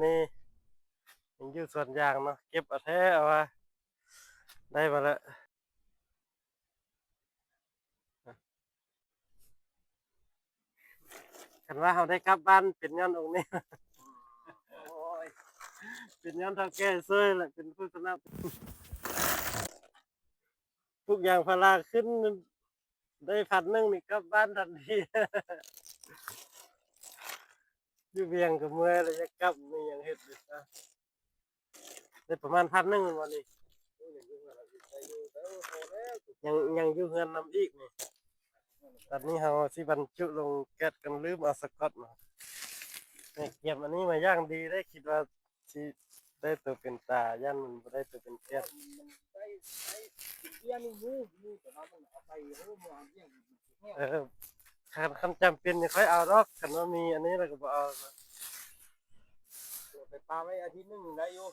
ນີ້ຍັງຢູ່ສວນຢາງເນາະ ເກັບເອົາແທ້ເອົາວ່າ ໄດ້ມາແລ້ວ. ຄັນວ່າເຮົາໄດ້ກັບບ້ານເປັນຍ້ອນອົງນີ້ ໂອ້ຍ ເປັນຍ້ອນເຖົ້າແກ່ຊ່ວຍແຫຼະ ເປັນຜູ້ສະໜັບ ປູກຢາງພາລາຂຶ້ນ ໄດ້ພັນໜຶ່ງນີ້ກັບບ້ານທັນທີ ຢູ່ວຽງກໍເມື່ອຍແລ້ວ ຢາກກັບມີຫຍັງເຮັດຢູ່ຊະ ໄດ້ປະມານພັນໜຶ່ງແມ່ນບໍ່ນີ້? ຍັງ ຍັງຢູ່ເຮືອນນຳອີກນີ້. ຕອນນີ້ເຮົາຊິບັນຈຸລົງແກັດກັນ ລືມເອົາສະກອດມາ. ແມ່ກຽມອັນນີ້ມາຢ່າງດີເດ້ ຄິດວ່າຊິໄດ້ໂຕເປັນຕາ ຢ້ານມັນບໍ່ໄດ້ໂຕເປັນແກັດ. ເອີ ຄັນ ຄັນຈຳເປັນນີ້ຄ່ອຍເອົາດອກ ຄັນວ່າມີອັນນີ້ແລ້ວກໍບໍ່ເອົາ. ໄປປະໄວ້ອາທິດໜຶ່ງໄດ້ຢູ່.